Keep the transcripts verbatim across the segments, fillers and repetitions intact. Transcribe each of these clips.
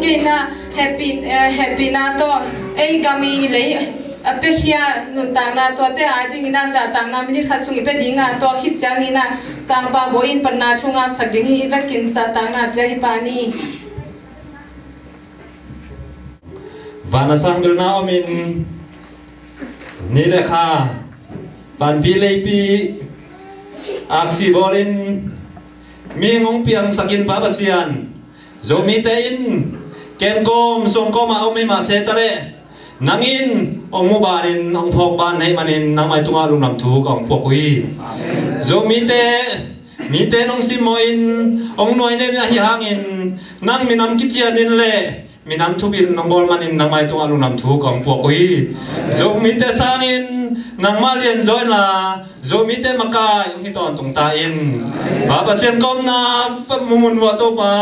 Ina hehpih, eh, hehpihna tawh ei gam i lei a piakhia nuntakna tuate a dingina zahtakna minit khat sung i pia dinga, tua khit ciangina tangpa bawi in panna thu ngaksak ding hi. I vekin zahtakna pia hi pa ni. Van a sang bilna omin ni le kha, vanpi leipi aksi bawlin mi hong piangsakin Pa Pasian, Zomite in kenkawm suangkawmah a om hi mah se ta leh, nang in hong mubanin hong phawkban neih manin nangmai tungah lungdam thu ka hong puak uh hi. Zomite, mite nong simmawhin hong nuainen ahi hangin nang minam kicianin le minam thupin nong bawl manin nangmai tungah lungdam thu ka hong puak uh hi. Zomite sangin nangmah lianzaw inla, Zomite makai hong hi tawntung ta in. Pa Pasian ka omna mun muah Topa,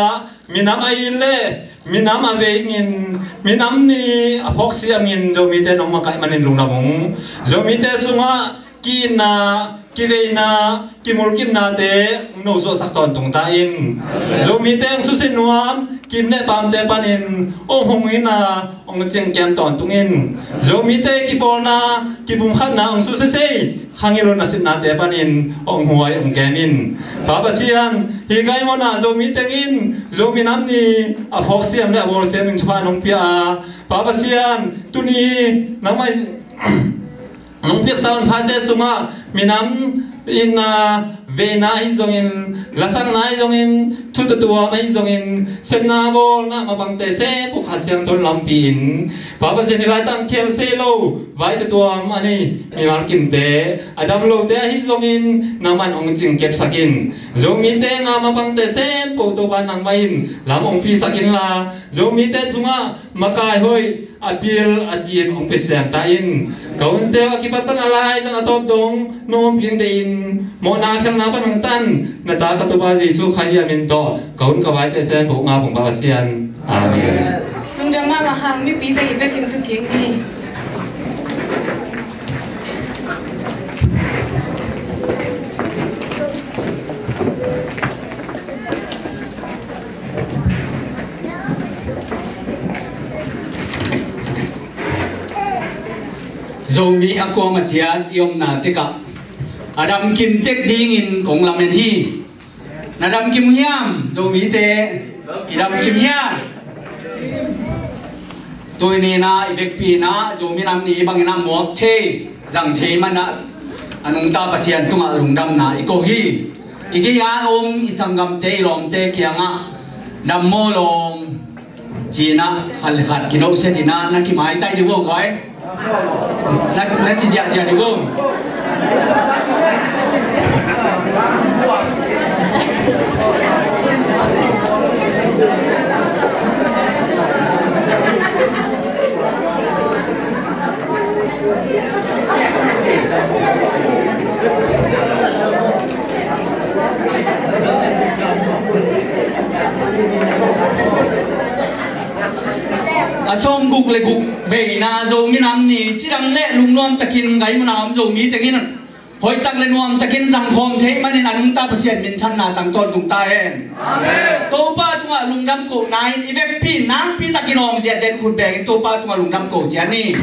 minam a it le minam a vei ingin, minam ni a phawk siamin Zomite nong makaih manin lungdam ung. Zomite sungah ki-itna, kiveina, kimulkimnate hong nosuahsak tawntung ta in. Zomite hong susia nuam kim le paamte panin hong hong ina hong cingkiam tawntung in. Zomite kipawlna, kipumkhatna hong susia sei khangilun a sitnate panin hong huai hong kem in. Pa Pasian, hih gai munah Zomi tengin Zomi Nam Ni a phawk siam le a bawl siam in thupha nong pia a, Pa Pasian, tuni nangmah nong piaksa hun phate sungah minam itna veina ahi zongin, lasakna ahi zongin, thu tuamtuam ahi zongin, sepna bawlna mapangte sem peuh Kha Siangtho in lampi in, Pa Pasian, hih laitak khial sei lo vai tuamtuam a nei mimal kimte, a dam lote ahi zongin nangman hong cingkepsak in. Zomite nga mapangte sem peuh Topa nangmah in lam hong pisak inla, Zomite sungah makai hoih a pil a cin hong pia siam ta in. Ka hunte uh a kipat pan a laizang a tawp dong nong ompih deihin, mawhna khelhna pan hong tan na ta ka Topa Jesuh Khrih a min tawh ka hun ka vaite sem peuh nga pong, Pa Pasian. Amen. Lungdam mahmah hang, mipite i vekin tu kik ni. Zomi a kuama ciat i omna tekah a damkim tek dingin kong lamen hi. Na damkim uh hiam, Zomite? I damkim hiam? Tuni-in ah i vekpi-in ah Zomi Nam Ni bangin ah muak thei, zang thei man ah a nungta Pasian tungah lungdamna i ko hi. I gei-a om i sanggamte, i lawmte kiangah dam maw lawm ci-in ah khat le khat kinohsiat in ah na kimaitai dih uh, guai. Na, na ci ziahziah dih uh. A sawmguk le guk veina Zomi Nam Ni cidam le lungnuam takin gai muna om Zomi tengin hoihtak le nuamtakin zangkhawm thei manin a nungta Pasian minthanna tang tawntung ta hen. Amen. Topa tungah lungdam kohna in i vekpi-in nakpi takin awng ziahziah in khut bengin Topa tungah lungdam ko ciat ni.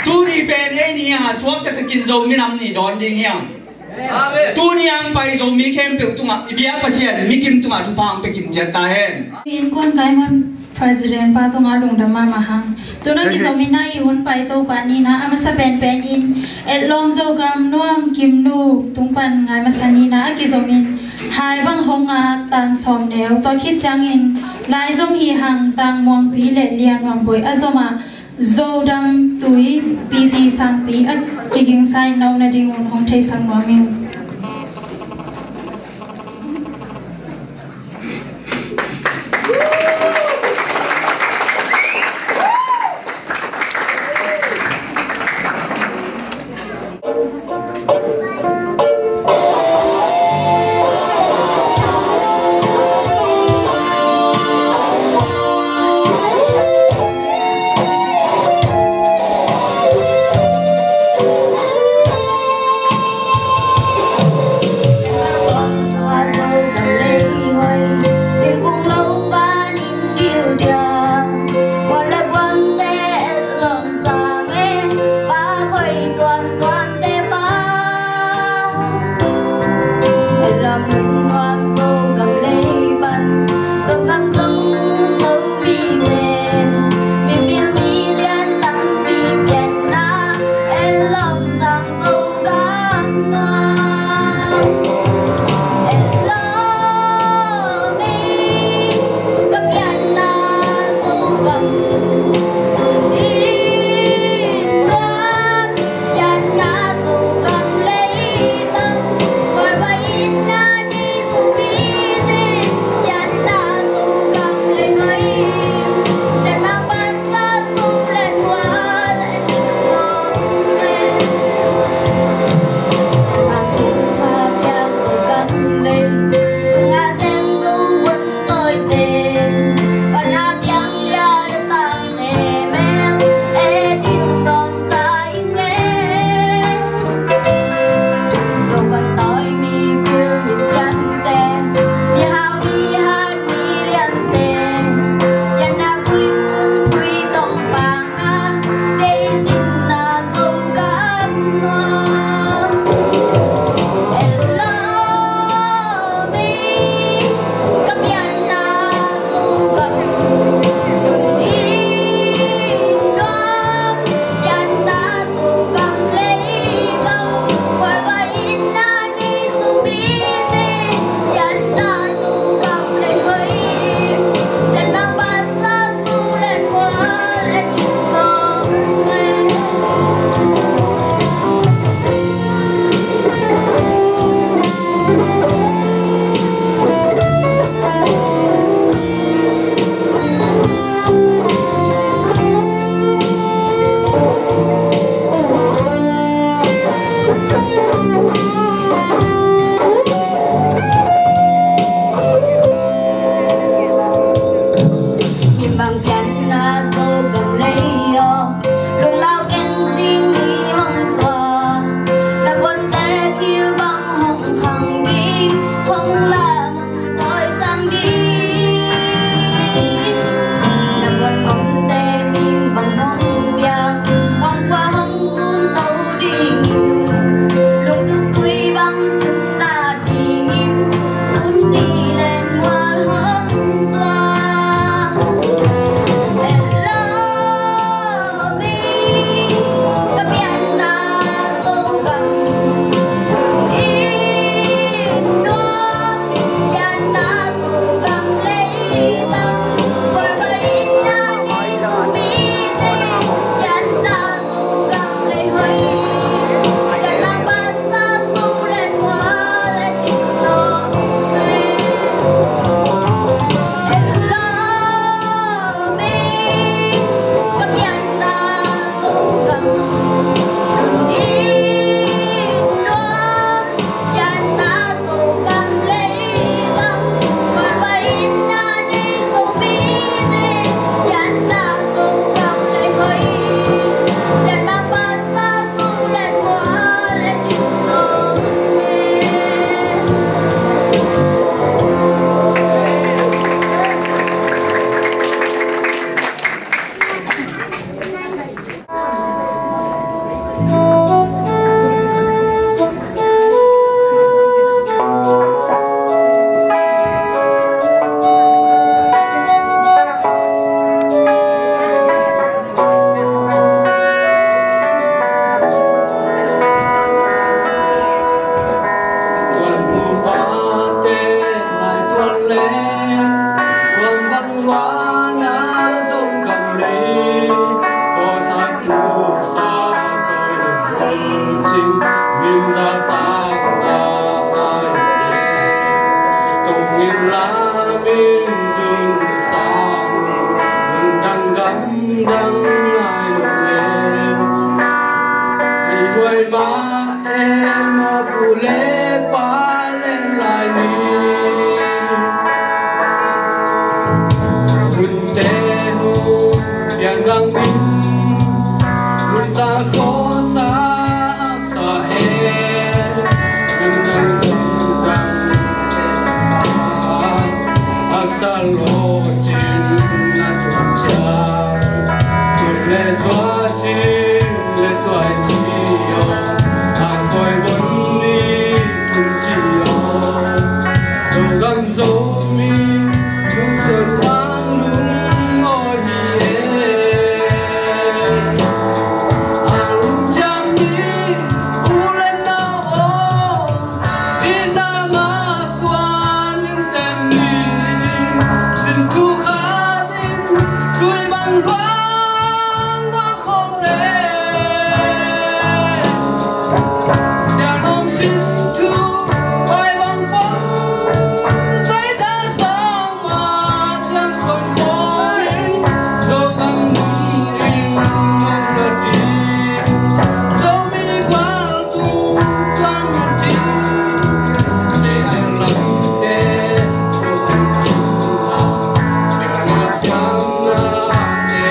Tuni pen ei ni a suakta takin Zomi Nam Ni dawn ding hiam? Amen. Tuni ang pai Zomi khempeuh tungah i biak Pasian mikim tungah thupha ang pia kim ciat ta hen. Innkuan kai mun President pa tungah lungdam mahmah hang. Tuna kizomin ah i hun pai Topa ni-in ah a masa penpen in etlawm Zogam nuam kim nu tung pan ngai masa ni-in ah a kizomin hai bang hong ngak tang sawmneu, tua khit ciangin lai zong hi hang tang muangpi le lian nuam boi a zomah Zodam tui piti sangpi a kigingsa in no na ding un hong theisak nuam ing. Lam in zun sang, lam dang gam dang ngai lo le. Ai huai mah e maw, pu le pa le lai ni. Hunte ho pian dang in, hun ta khawsa sa e. Nang nang dang dang haksa lo cin na tua ciang. Tun le zua cin le tuai ci aw. A koi von ni tun ci aw. Zogam Zomi lungsuan mang lungawi hi e. A lungciang mi u le nau aw, i na ma suan in sem ni. Sin thu khat in tui bang luang khawm le. Siangtho sin thu pai bang pong, zai tha sang ma ciang suan khawm in, Zogam nun in mong na ti, Zomi gual tung tuan na ti, Meitei lam te Zogam tung a, Myanmar siam na te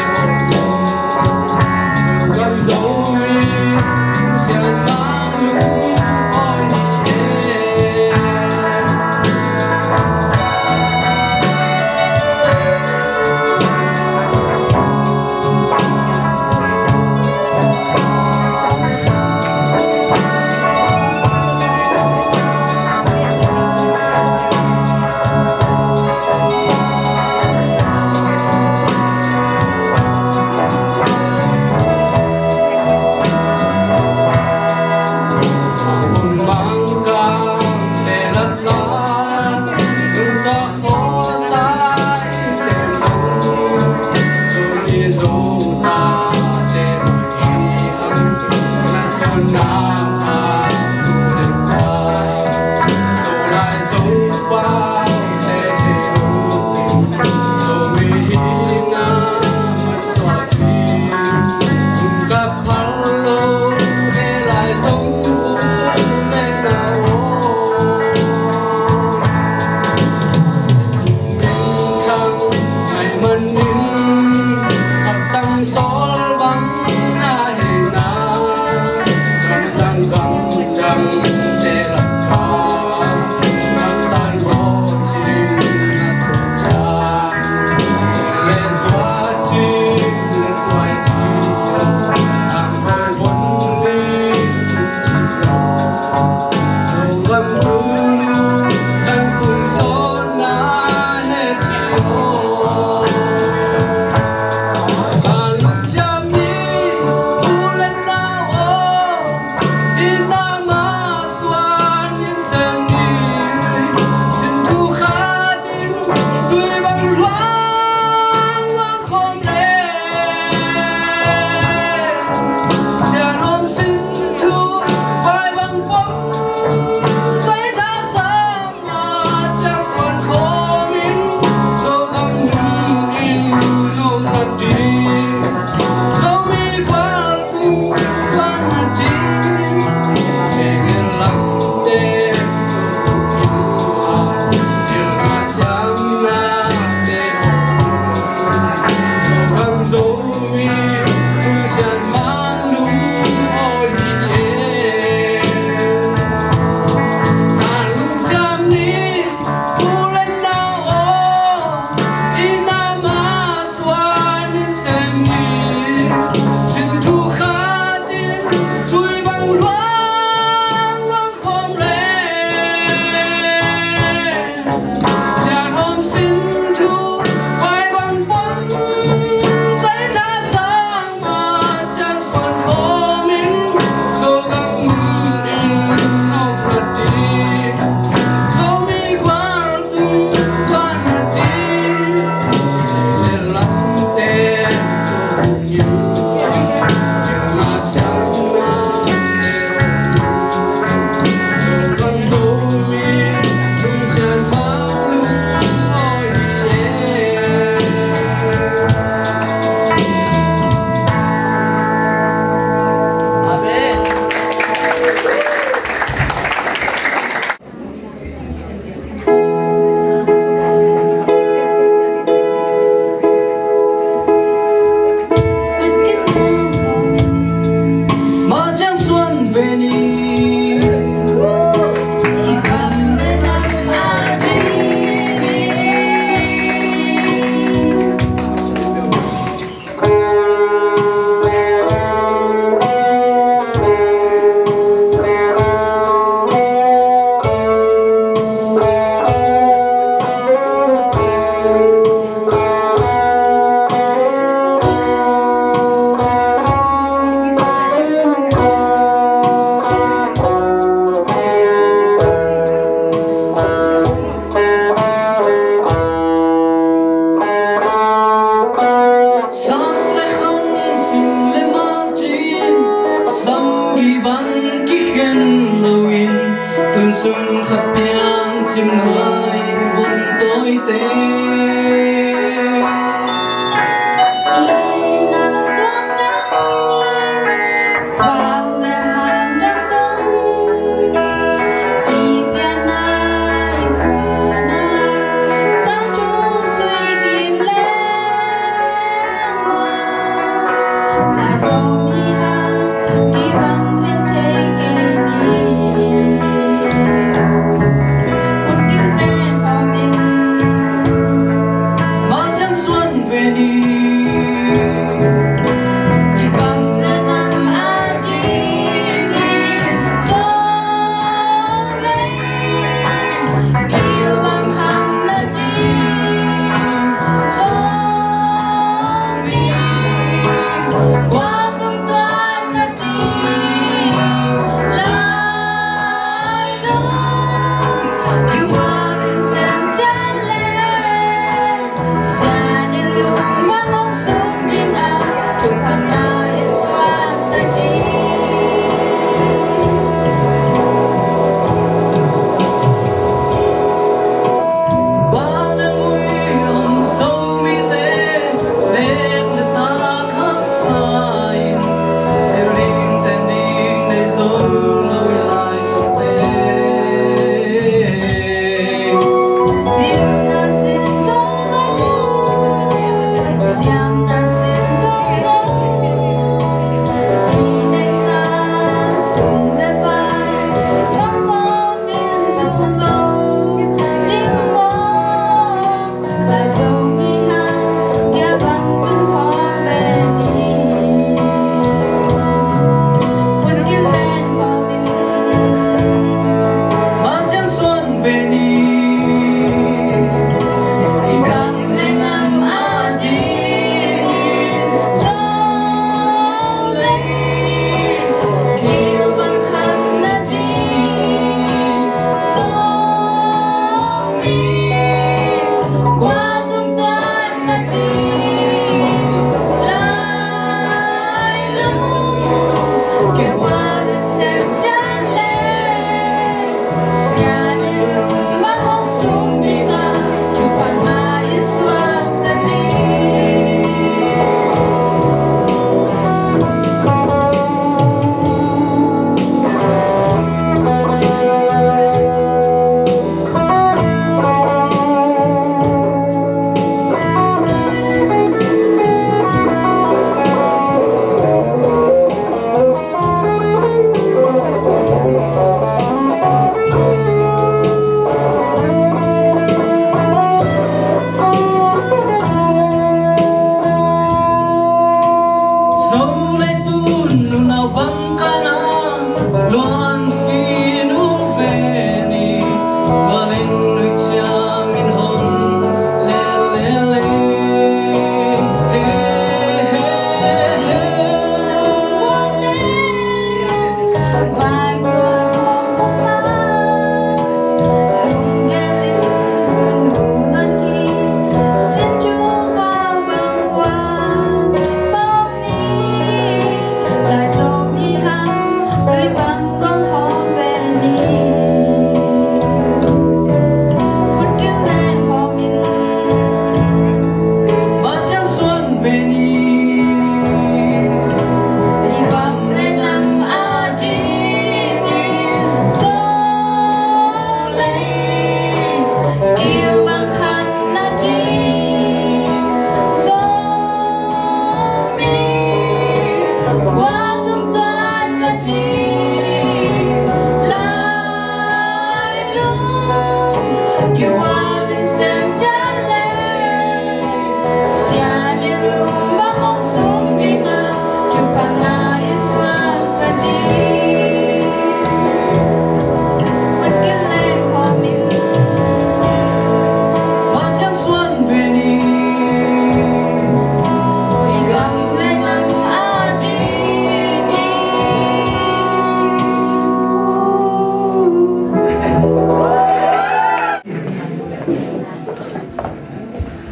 hong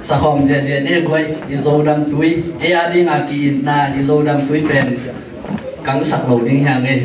Sakhawm ziahziah ni guai, i Zodam tui, ei a ding a ki-itna i Zodam tui pen kangsak lo ding hi hang ei.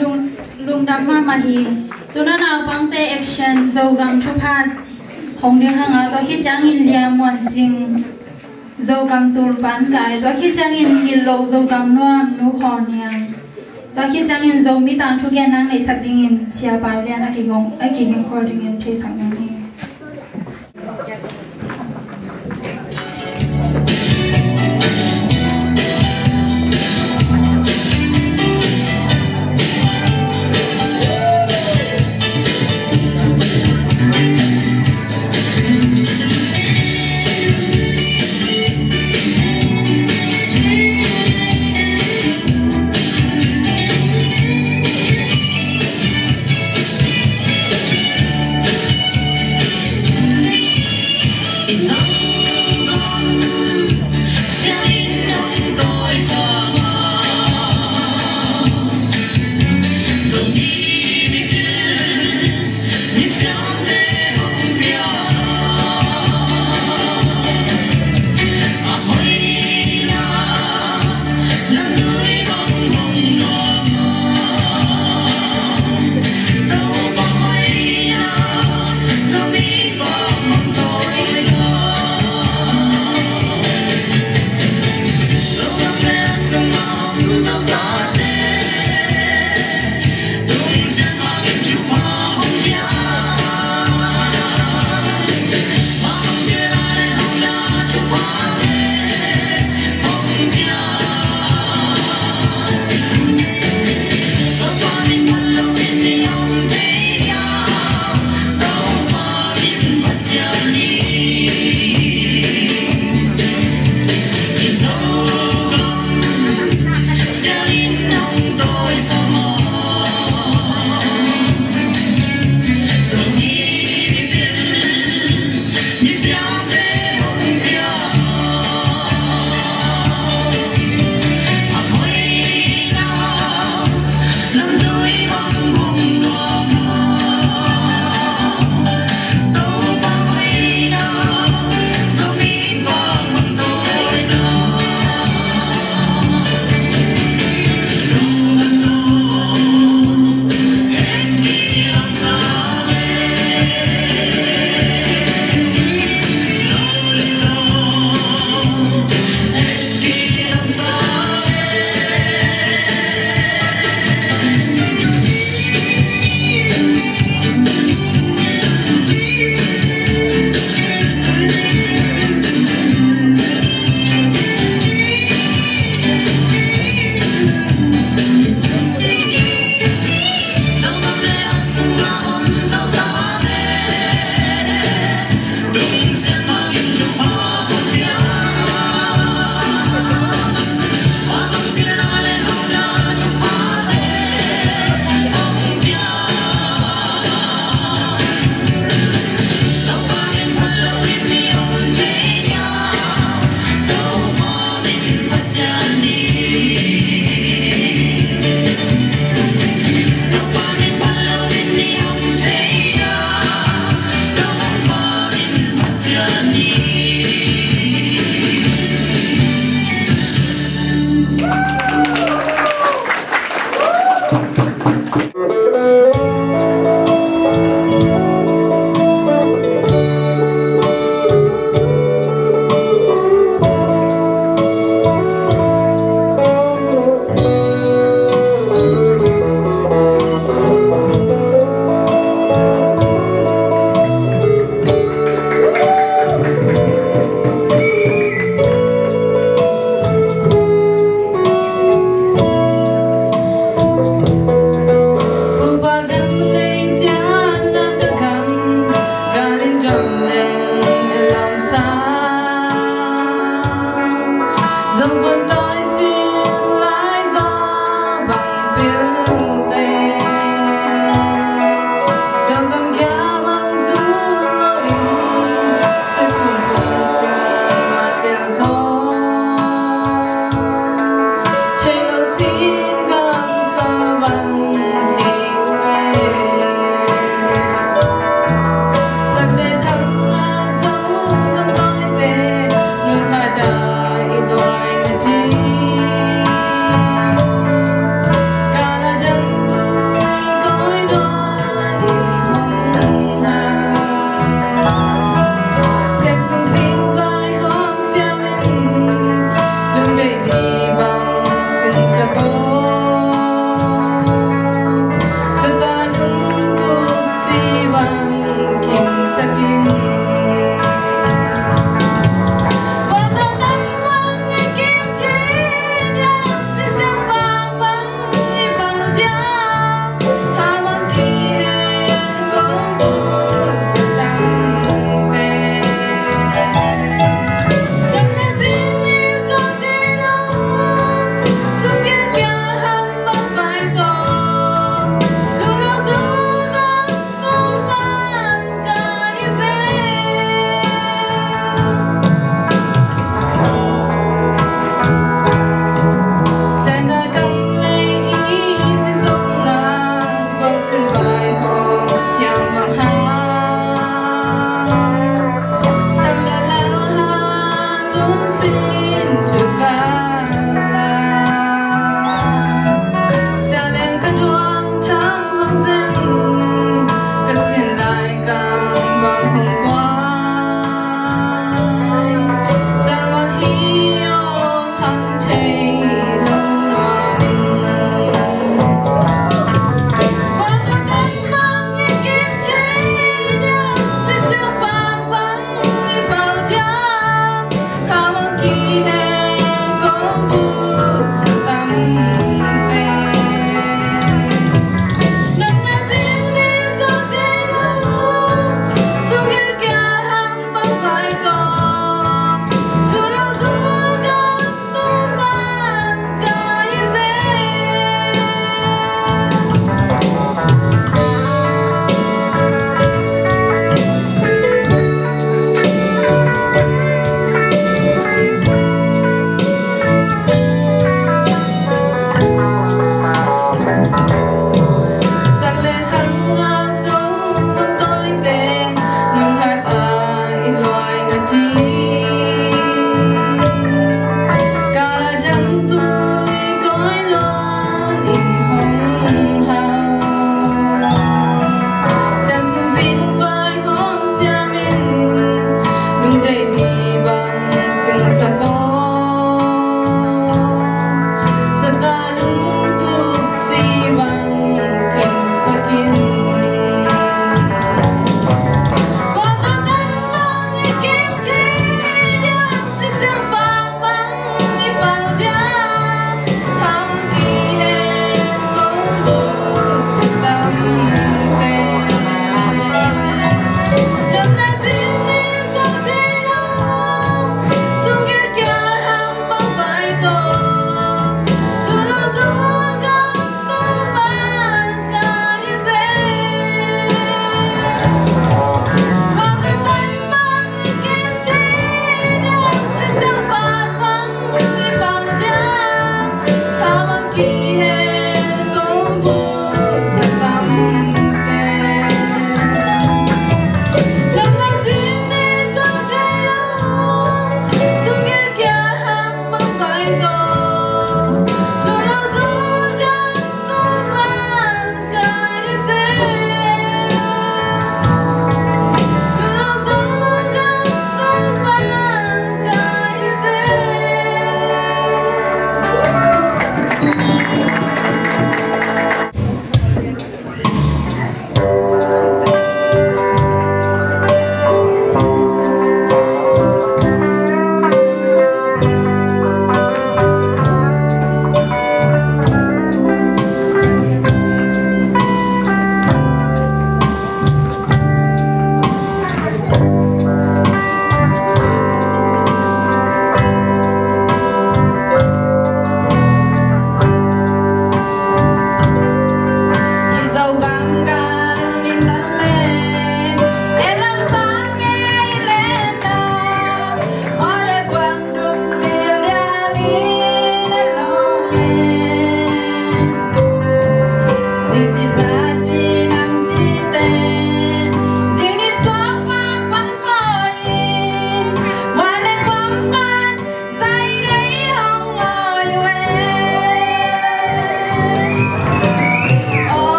Lung, lungdam mahmah hi. Tuna naupangte action Zogam thupha hong ding hang a, tua khit ciangin Lia Muan Cing Zogam tul pan kai, tua khit ciangin Gilo Zogam nuam Nu Haw Niang, tua khit ciangin Zomi tangthu gen nang neihsak dingin Sia Pau Lian a kihong, a kihing khol dingin theisak nuam hi.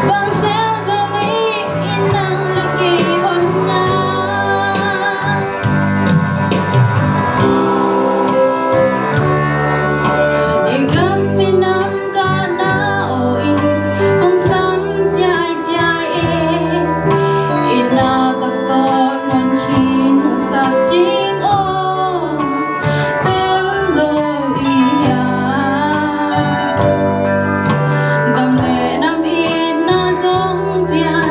Bang sel zo lei in nang le kei hon ngah. I gam i nam kahna aw in hong sam ciaicia e. I na ka tawh muan khin hong sak ding aw. Tel lo i hiam? Gam le nam itna zong pian,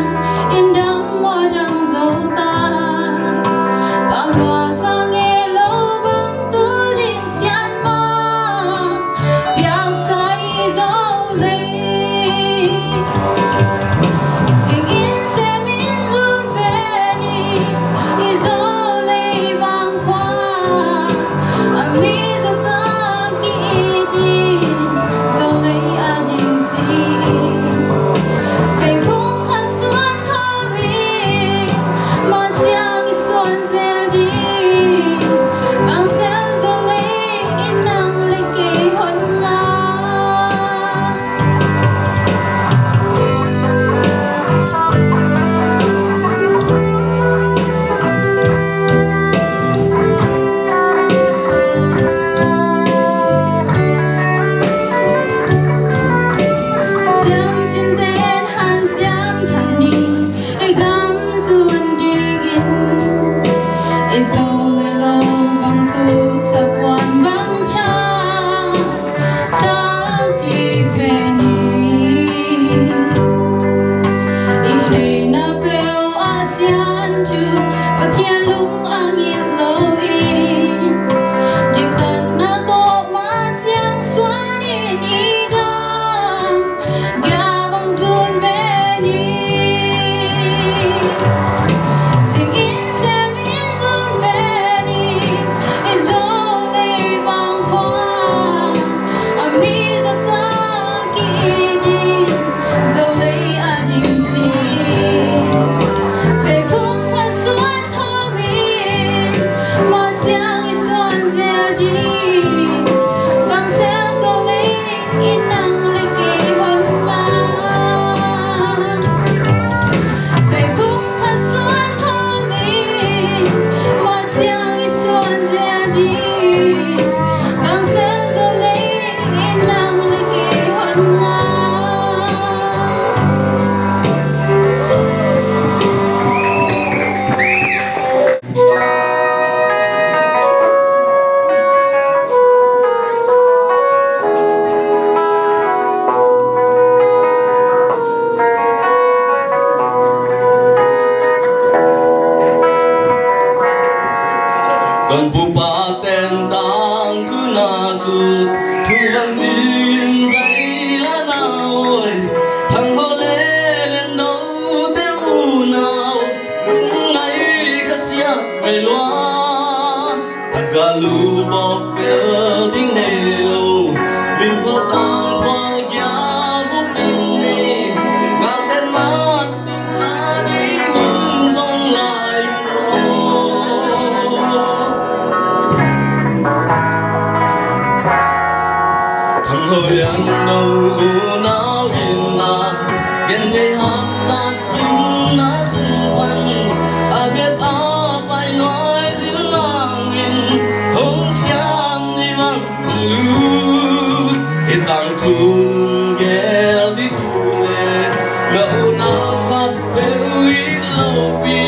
inn dang mua dang zo ta. Pamlua sang e lo bang tul ding sian mah, piak sa i zo lei. Sing in sem in zun pen i, i zo lei vang khua. A mi zong tang ki-it in, zo lei a ding ci in. Pheiphung khat suan khawm in, mah ciang i suan zel ding. Bang sel zo lei in nang le kei hon ngah. Siamsinten hanciam tham ni, i gam zuan dingin, i zo le lo bang tul sak kuan bang tha. Sang kik pen i, i theihna peuh ah sian thu Pathian lung a ngit lo in, diktatna tawh mah ciang suan in i gam gia bang zun pen i. Sing in sem in zun pen i, i zo lei vang khua. A mi zong tang ki-it in, zo lei a ding ci in. Pheiphung khat suan khawm in, mah ciang i suan zel ding. Bang sel zo lei in nang le kei hon ngah. Pheiphung khat suan khawm in, mah ciang i suan zel ding. Bang sel zo lei in nang le kei hon ngah. Kan pupa ten tang thu na sut thu van cin zai la na oi. Thang ho le len no te u nau lung ngai kha siak mai lua. Ka lu bawk bel ding nei lo, min pho tang khual kia buk ding nei, galte mat ding tha ding zong lai lung lo. Thang ho lian no unau in na, gen thei haksat in na sung pan, a bet a pai nuai zin lang in, hong siam ni mang lu. Hi tang thu gel di tu le, nga unau khat bel i lo pi,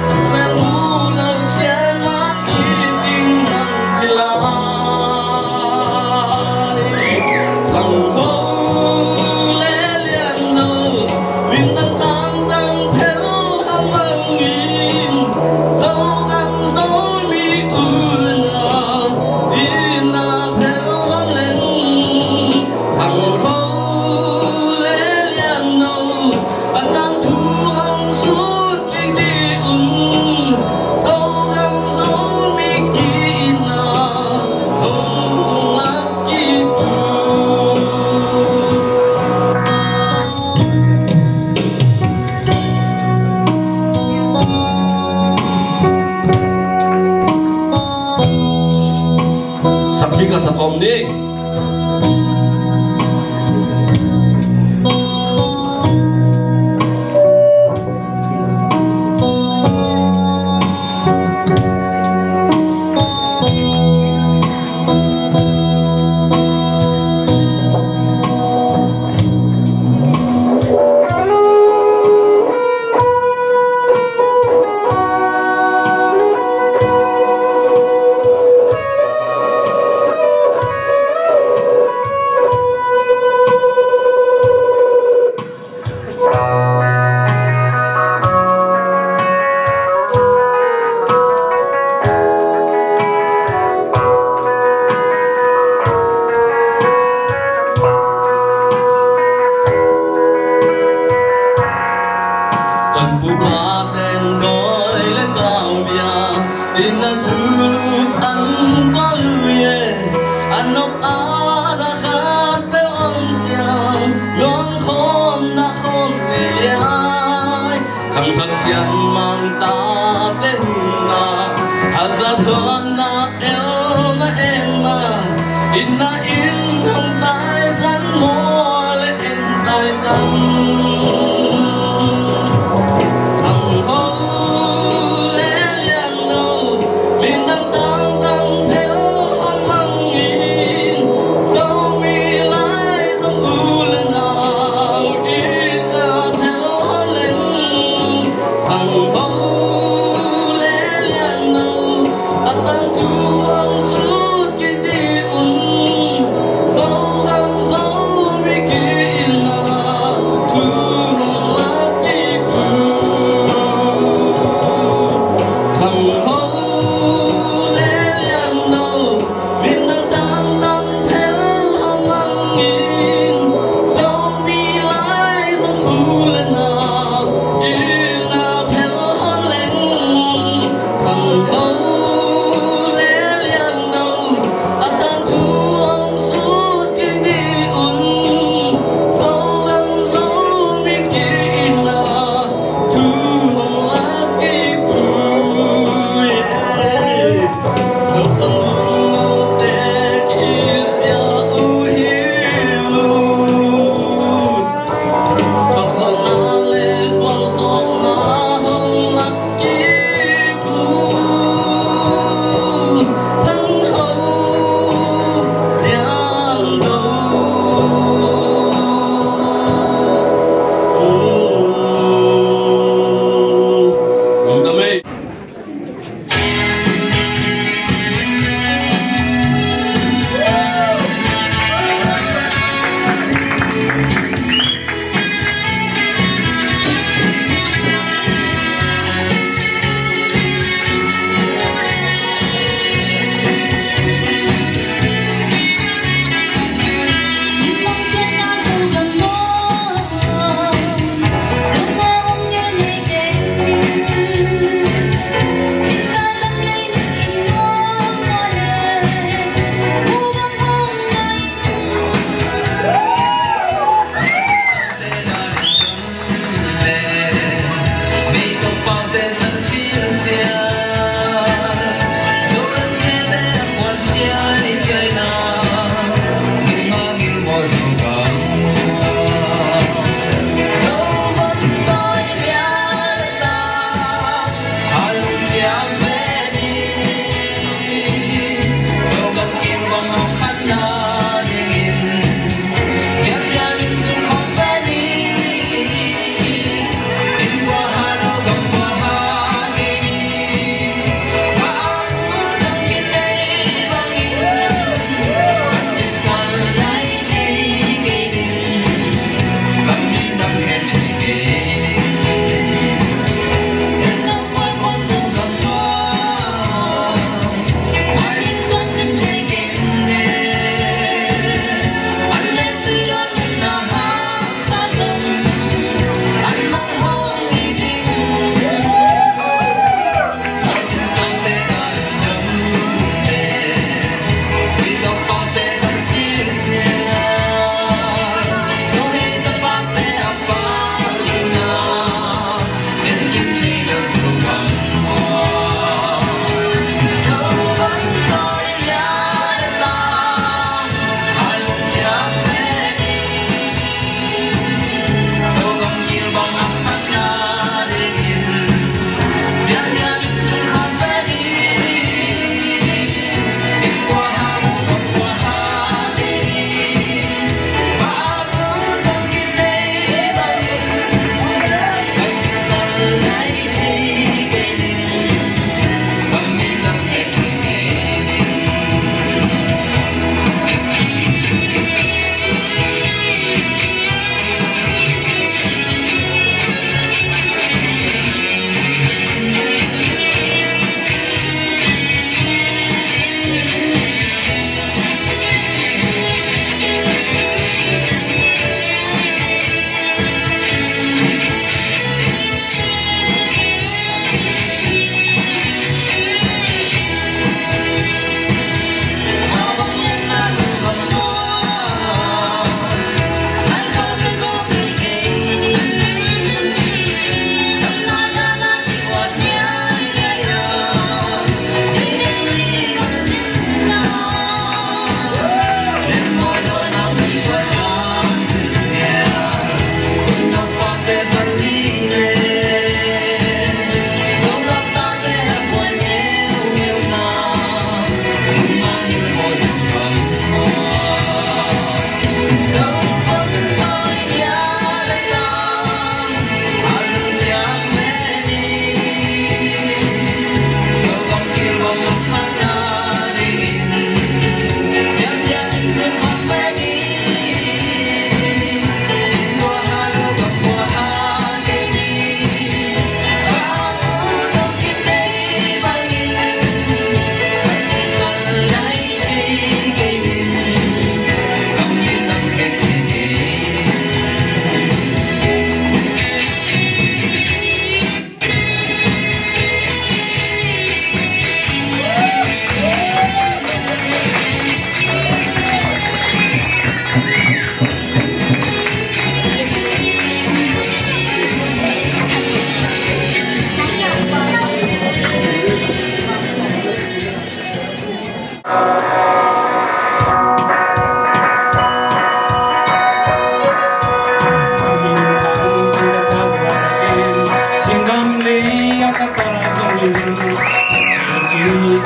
sa bel mu lo sian mang i ting mang ci lai. Thang ho le lian no, min Paten gawi le kau bia in a zulu an paluye, an nok a na khat pe om ciang nuang khom na khom le liai. Khangthak sian mang tate hinna hazat hon na el na en na, in na in hong taisan maw le en taisan. Thang ho le liang no, min dang tang tang phel hon mang in, Zomi lai zong u le nau in a phel hon leng. Thang ho le liang no, a tang thu hong sut kik dih un. Zogam Zomi ki in a thu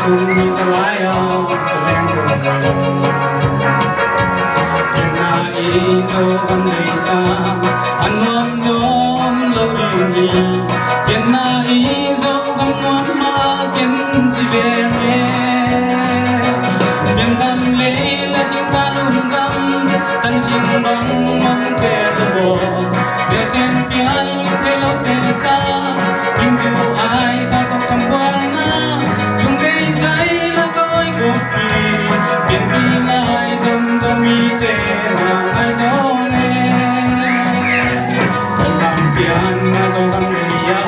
Sung hi zaw lai a, ka leng zong. Pianna i Zogam deisa a nuam zom lo ding hi. Pianna i Zogam nuam mah ken ci ve nge. Piangam lei le singka lungdam, tan sing bang mong pe lo. Deusen pial thei lo te sa, ning zu ai sa tawh kam buang na. Lungdei zai la koi kopi, pianpi lai zom zom mite na ai zong e. Tang pian na zong bang lei a,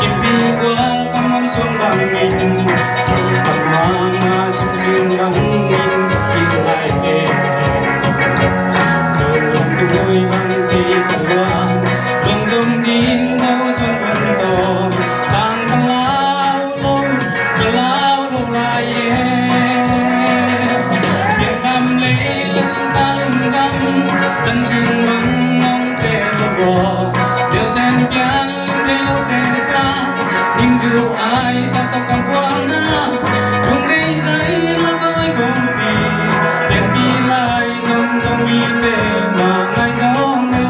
kimpi gual kam on sung bang min, kam mang na sim sing bang min, kin lai te. Zong bang tui bang kei ka luang, zong zong din zong zong bang to, tang ka lau lo, ka lau lo lai e. Pian kam lei la sing ka lungdam, tan sing bang nong te lo bo. Deuh sen pian lim te lo te sa, ning zu ai sa tawh ka buang na. Tung dei zai la koi kong pi, pian pi lai zong zong mite ma ngai zong e.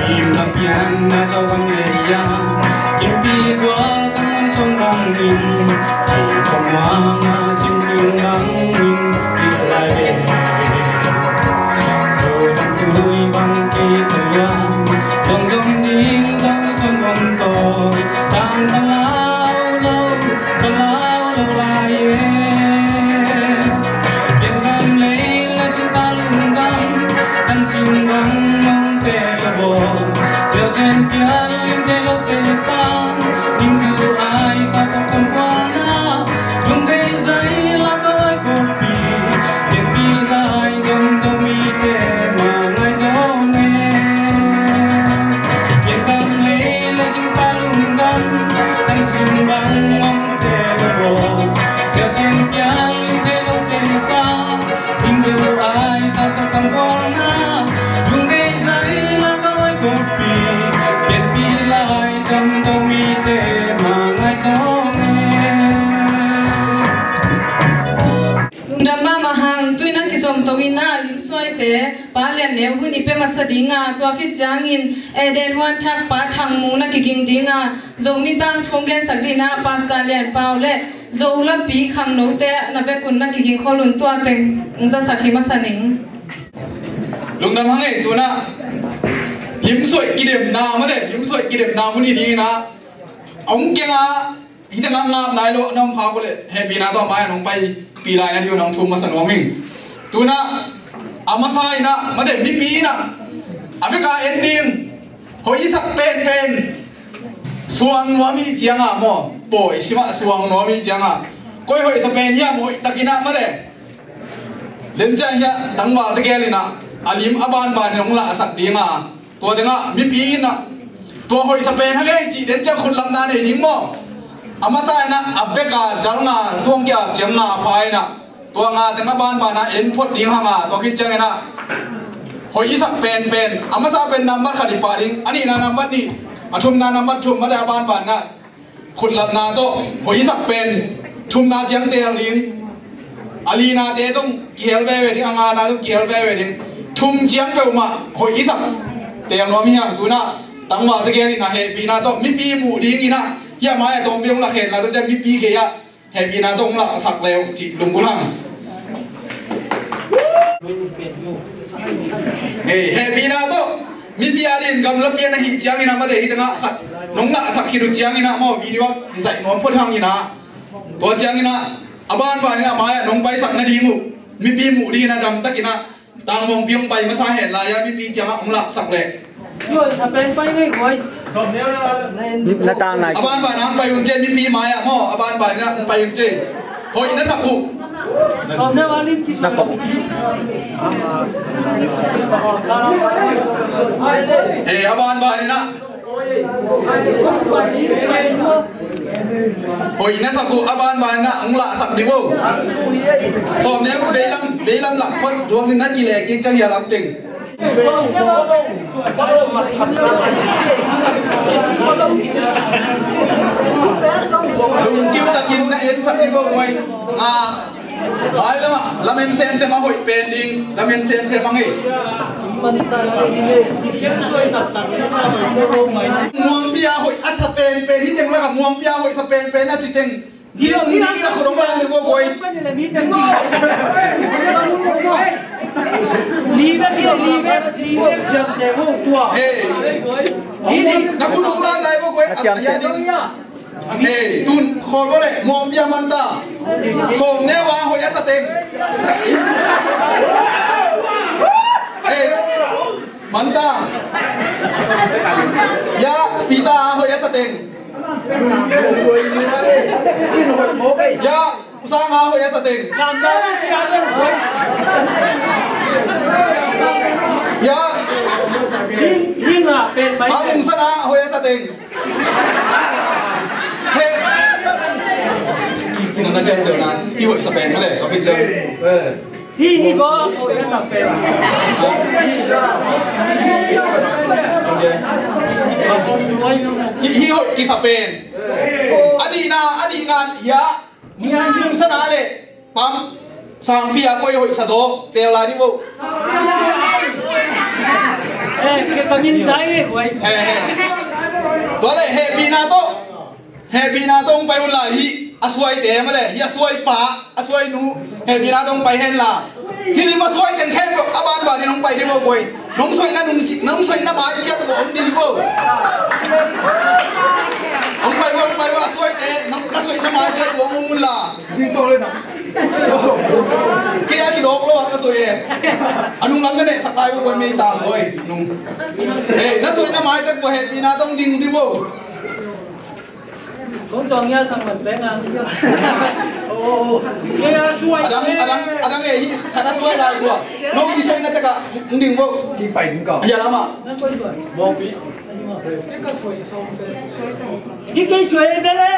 Kim na pian na zo bang e ya, kim pi gual kam song bang in, kim kam wang a sim sing bang in, kim lai e. Zo bang tui bang ki tui ya, zong zong ding zong sun bang to, tang tang lau lo, tang lau lo lai e. Pian gam lei la sing ka lung gam, tan sing bang mong te la bo. Deuh sen pian lim te lo te sang, ning zu ai sa tawh kam buang na. Lungdei zai la koi kopi, pianpi lai zong zong mite ma ngai zong e. Pian gam lei la sing ka lung gam, tan sing bang mong te la bo. Deuh sen pian lim te lo te sang, ning zu ai sa tawh kam buang na. Lungdei zai la koi kopi, pianpi lai zong zong mite ma ngai zong e. Lungdam mahmah hang, tui na kizom to in a, lim suaite Pa Lian Neu hun i pia masa ding a, tua khit ciangin Eden huan thak Pa Thang Mung na kiging ding a, Zomi tangthu hong gensak ding a, Pastor Lian Pau le Zo lapi khangnote na vekun na kiging khol un, tua teng hong zasak hi masa ning. Lungdam hang ei, tu in a lim suai kidemna mate, lim suai kidemna mun hi ding in a, hong keng a, hi teng a ngap nai lo na hong phak uh leh hehpihna tawh mai-ah nong paipih lai na ding uh na hong thum masa nuam ing. Tu in a, a masa in a, mate, mipi in a, a bek a en ding, hoih i sak penpen, suang nuam i ciang a maw, pawi sim ah suang nuam i ciang a, koi hoih sa pen hiam, hoih tak in a mate, len ciang hiah tangvalte gel in a, a lim a banban in hong lahsak ding a, tua teng ah mipi in a, tua hoih sa pen hang ei cih den ciang khutlapna nei ding maw. A masa in a, a bek a dal nga, tuang kia ciang nga pha in a, tua nga teng a banban a en phot ding hang a, tua khit ciang in a, hoih i sak penpen, a masa pen nambat khat i pah ding, a nihna nambat nih, a thumna nambat thum, mate, a banban in a khutlapna tawh hoih i sak pen thumna ciang teel ding. A linate zong kihel veve ding, a ngana zong kihel veve ding. Thum ciang peuhmah hoih i sak teel nuam hi hang. Tu in a tangvalte gel in a, hehpihna tawh mipi muh ding in a, hiah mai-ah tawmpi hong lakkhenna tawh ciang mipi gei-ah hehpihna tawh hong lahsak le uh cih lunggulh hang. Hei, hehpihna tawh mipi a ding gamlapi a na hih ciangin a, mate, hi teng ah khat nong lahsak khit uh ciangin a maw, video ah kizaih nuam phot hang in a, tua ciangin a, a banban in a mai-ah nong paisak nading uh mipi muh ding in a, damtak in a, tangmawngpi hong pai masa hen lai a, mipi kiangah hong lahsak leh. Yo, sa pen pai ngai guai. Na tang nai. A banban ah hong pai un ci, mipi mai-ah maw, a banban in a hong pai un ci. Hoih na sak uh. Sawm deuh a lim kisuak. Eh, a banban in ah. Hoih na sak uh a banban in ah hong lahsak dih uh. Sawm deuh veilam, veilam lak phot duang in na kileh kik ciang hia lam teng. Lungkiu takin na en sak dih uh, guai. Ah, ai lamah, lamen semsem a hoih pen ding, lamen semsem a ngei. Muangpi a hoih a sa penpen hi teng lakah, Muangpi a hoih sa penpen a ci teng. Hi lo, hi lo. Hi lo, hi lo. Hi lo, hi lo. Hi lo, hi lo. Hey. Hi lo. Na kun hong la lai bo guai. Hey, tun khawl bo le, Muangpi a man ta. Sawm neu a hoih a sa teng. Hey, man ta. Ya, Peter a hoih a sa teng. Ya, U Sang a hoih a sa teng. Ya. A Mung San a hoih a sa teng. He. Nang na cian teu nan. I hoih sa pen mah le, ka picture. Hi, hi, go, hoih a sa pen. Okay. Hi, hi hoih kisa pen. A dihna, a dihna, ya. Mung San a le Pam Sangpi a koi hoih sa zaw, tel lai dih bo. Eh, ke ka min zai nge, guai. He, he. Tua le, hehpihna tawh. Hehpihna tawh hong pai un la hi, a suaite mah le, hi a suai pa, a suai nu. Hehpihna tawh hong pai hen la. Hi lim a suai teng khempeuh, a banban in hong pai dih bo, guai. Nong suaina nong ci-, nong suaina mai ciat ko hong ding bo. Hong pai bo, hong pai bo, a suaite, nong ka suaina mai ciat ko hong un la. Kei a kidawk lo a ka suai e. A nung lam na neh sak lai bo, guai, mei tam zoi. Nung. Eh, na suaina mai ciat ko hehpihna tawh hong ding dih bo. Kong cawng ya sang man peng ang. Oh, kei a suai. Adang, adang, adang eh, hi, khat a suai lai tua. No, i suai na taka, nding bo. Ki pai nding ka. Ya lama. Nan koi suai. Bo pi. Kei ka suai sawm te. Hi kei suai bele.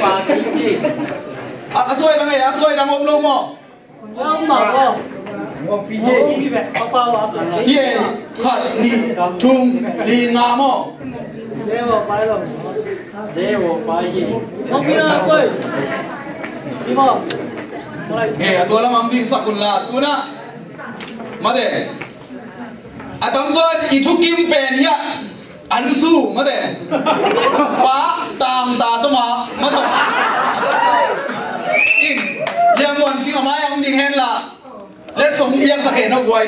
Pa ki ki. A, a suai dang eh, a suai dang om lo mo. Hi e, khat, nih, thum, li, nga maw? He, a tua lam ang ding sak un la, tuna. Mate. A tam tuan i thukim pen hiah. An su, mate. Pa, tang, ta, toma, mate. In, liang wan cing a mai ang ding hen la. Let song biang sa khen ho guai.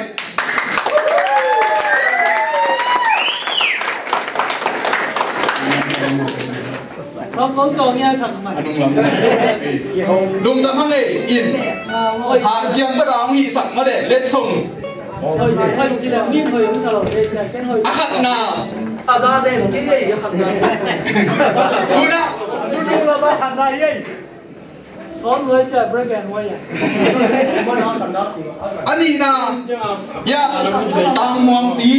Kong, kong cawng ya sak mai. Anung lam. Lungdam hang ei, in. Hanciam taka hong hih sak mate, let song. A khatna. Tuna. A nihna. Ya, Tang Muangpi.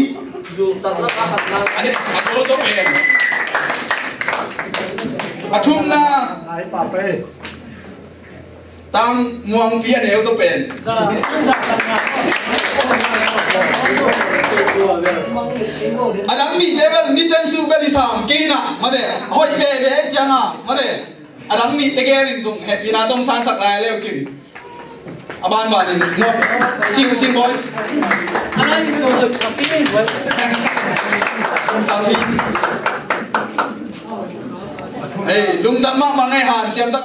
A neu, a to to pen. A thumna. Tang Muangpi a neu to pen. A dang nihte bel, niten su bel i sam kei na, mate, hoih veve cianga, mate. A dang nihte gel in zong hehpihna tawh hong sansak lai leu cin. A banban in, no, sing, sing boy. Ei, lungdam mahmah ngei, hanciam tak.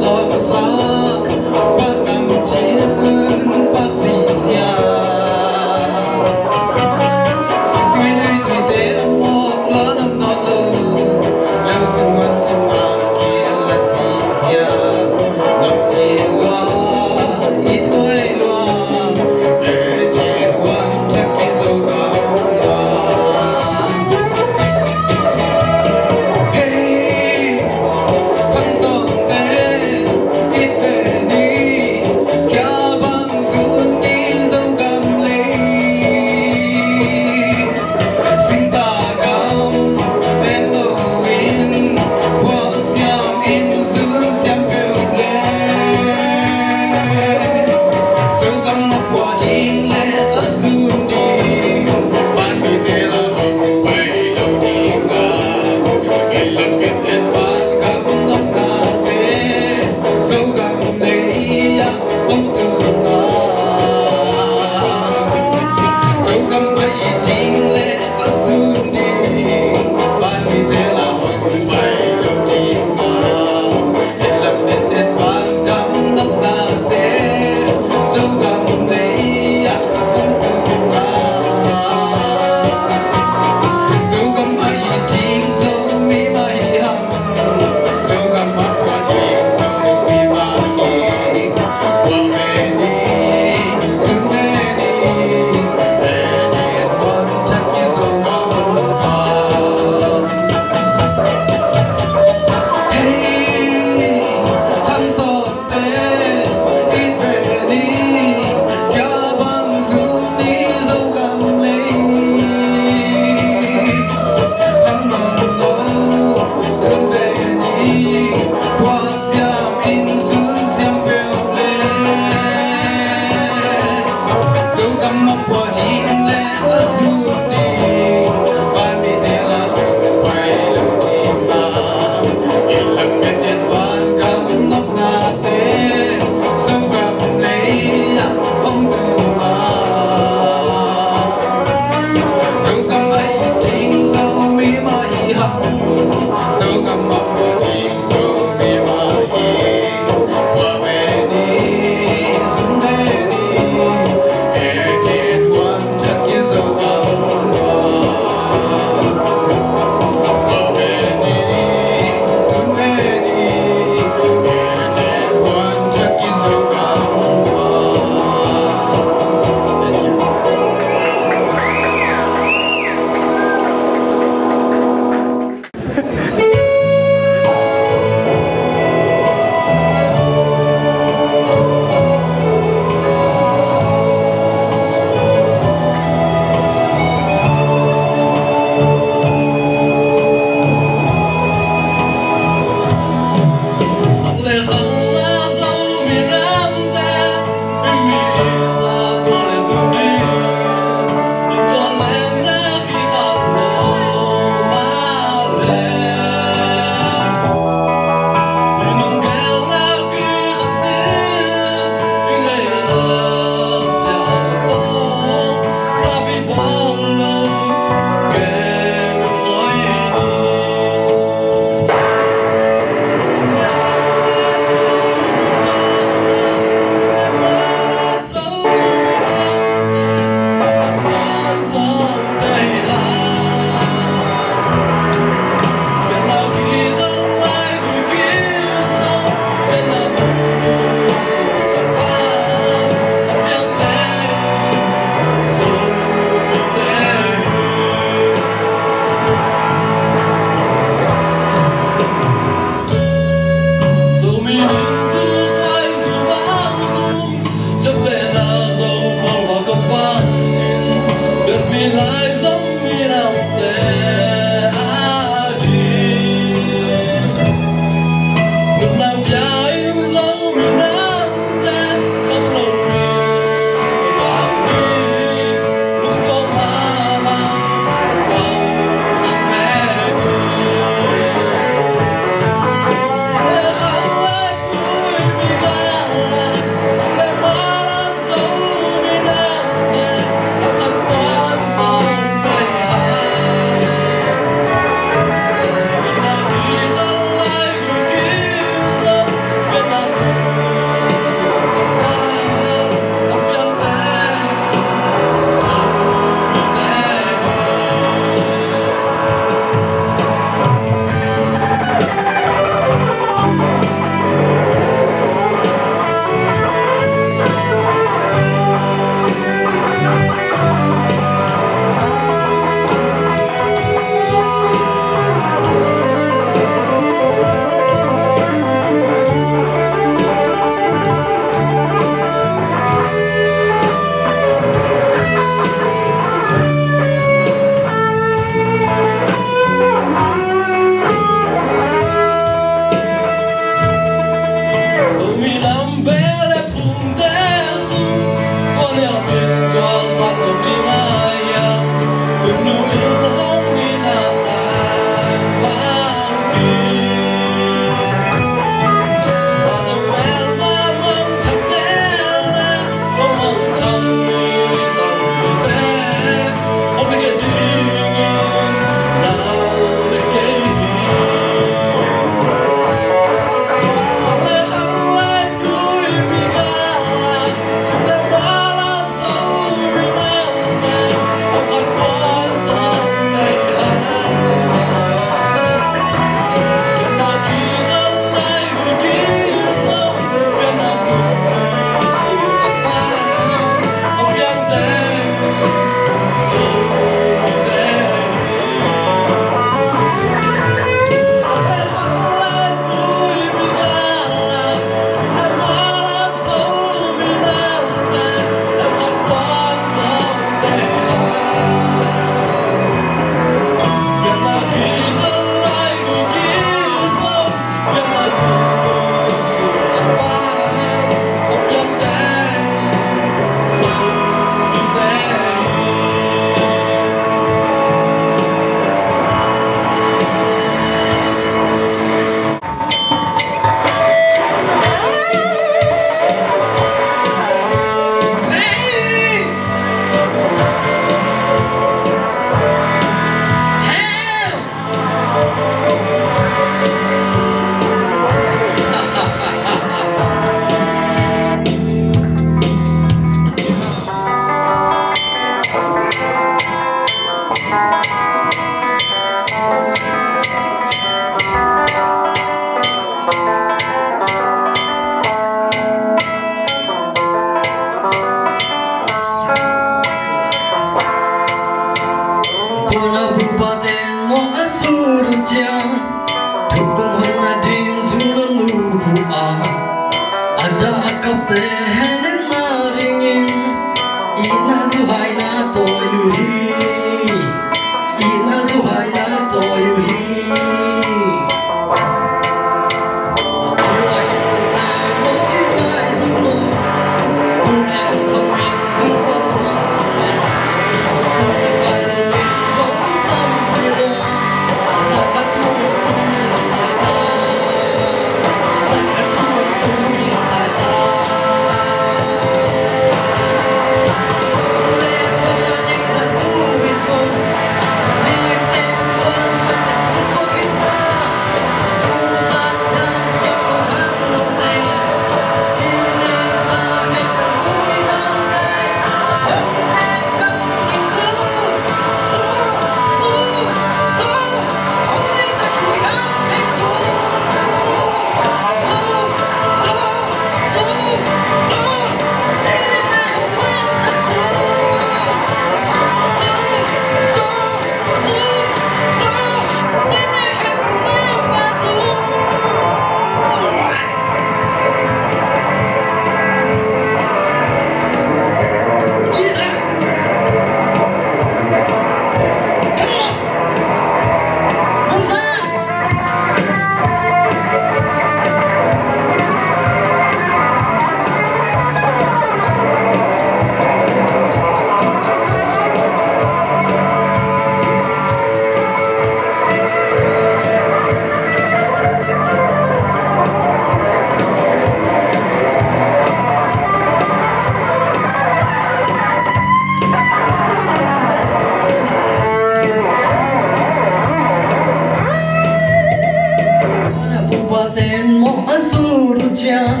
Pupa ten mawh a zut uh ciang,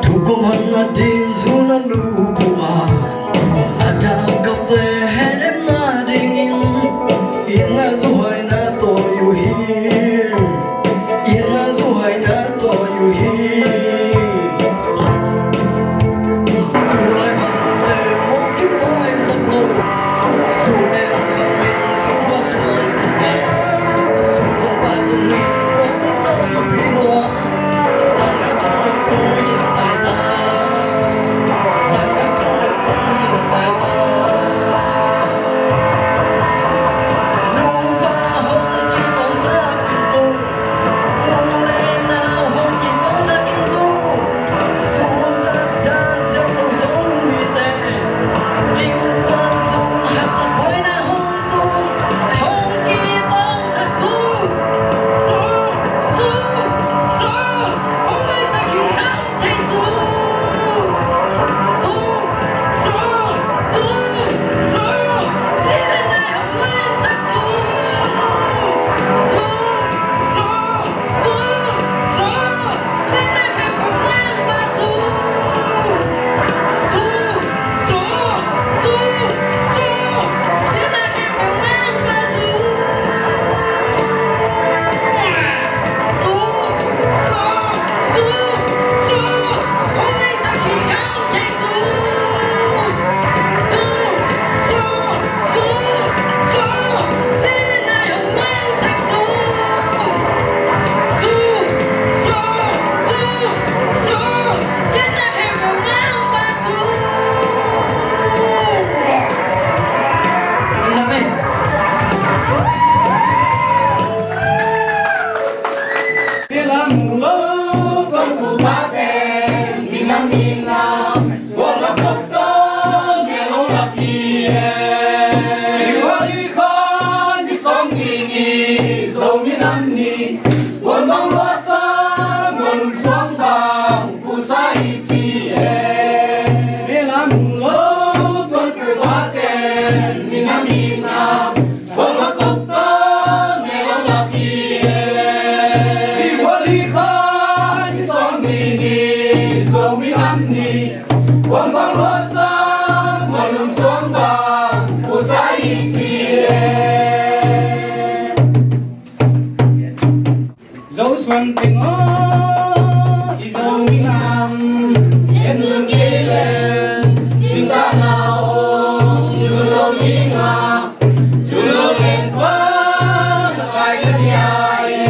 thu kawm hon a ding zun a lup uh a, a dangkapte henemna dingin, inn a zuhaina tawi uh hi. Inn a zuhaina tawi uh hi. Tulai khamte mawh kimaisak lo. Sum em khamin sum va suang khuai. Sum zong pa zong ni kong tau pi lua. Sang a tuan tui tai ta. Sang a tuan tui tai ta. Nupa hong kitong sa kizong. Zo suan teng aw, i Zomi nam, en zun kei leng, sin dah na aw, zun lo ding a, zun lo leng tua, na kai ka dia e.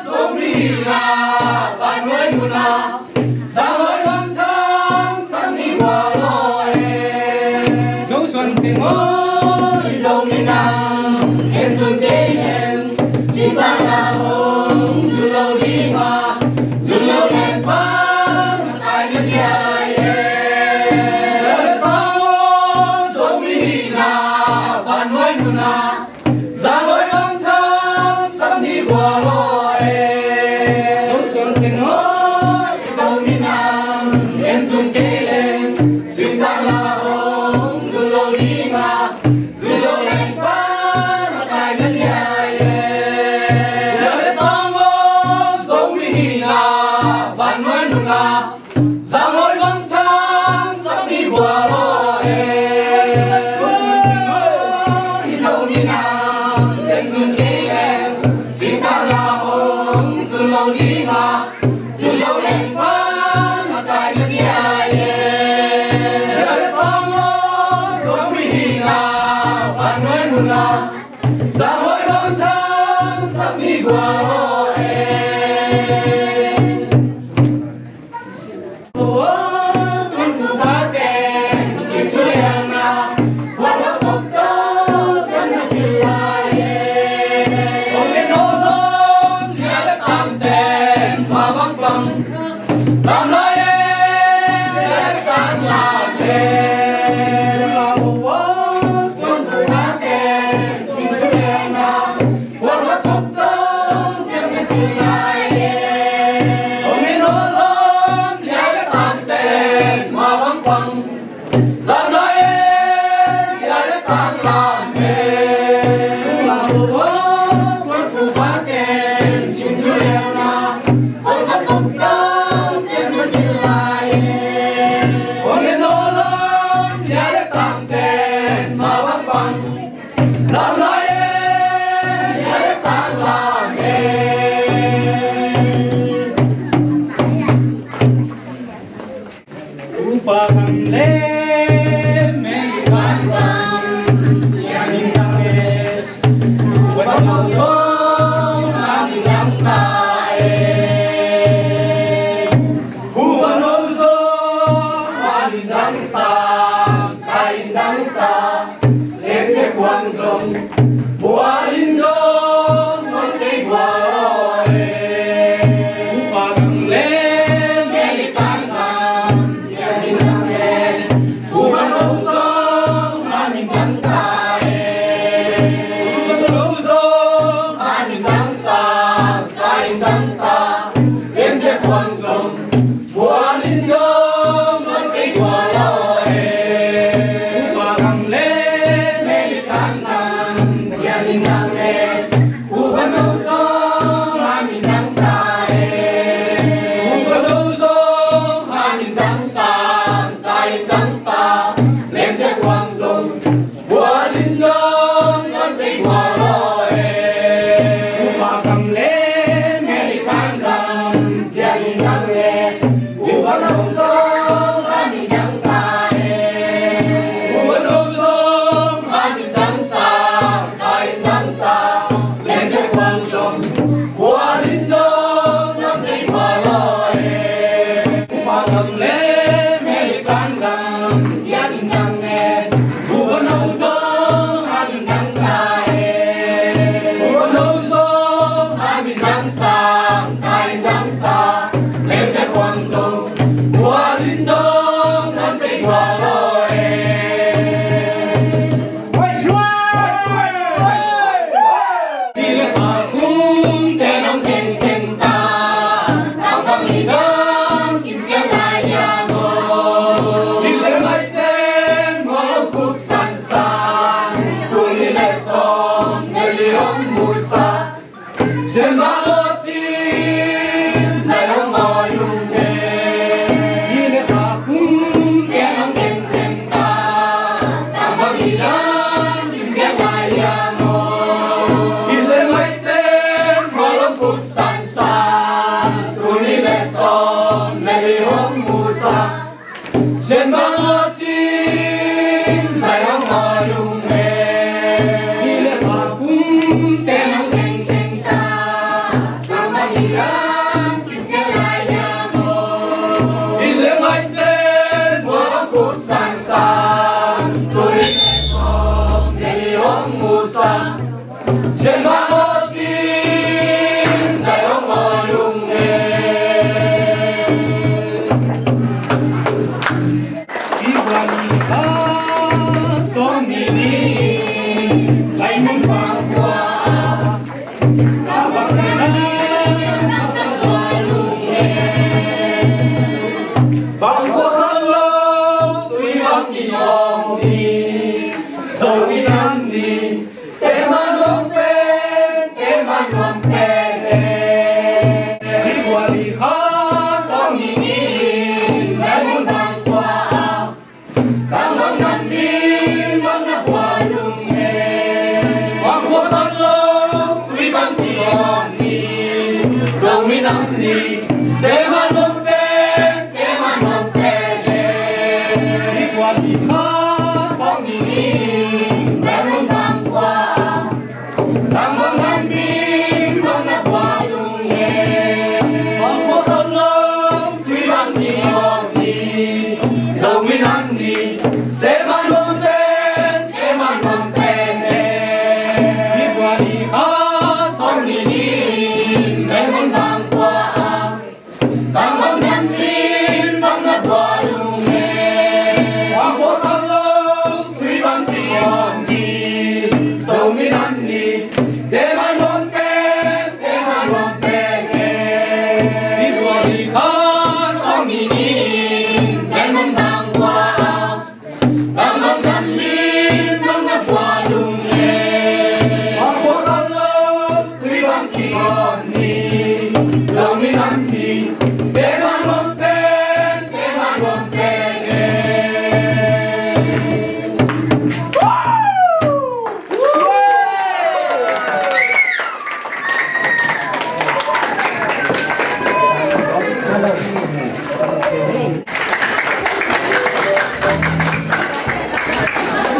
Zomi nam.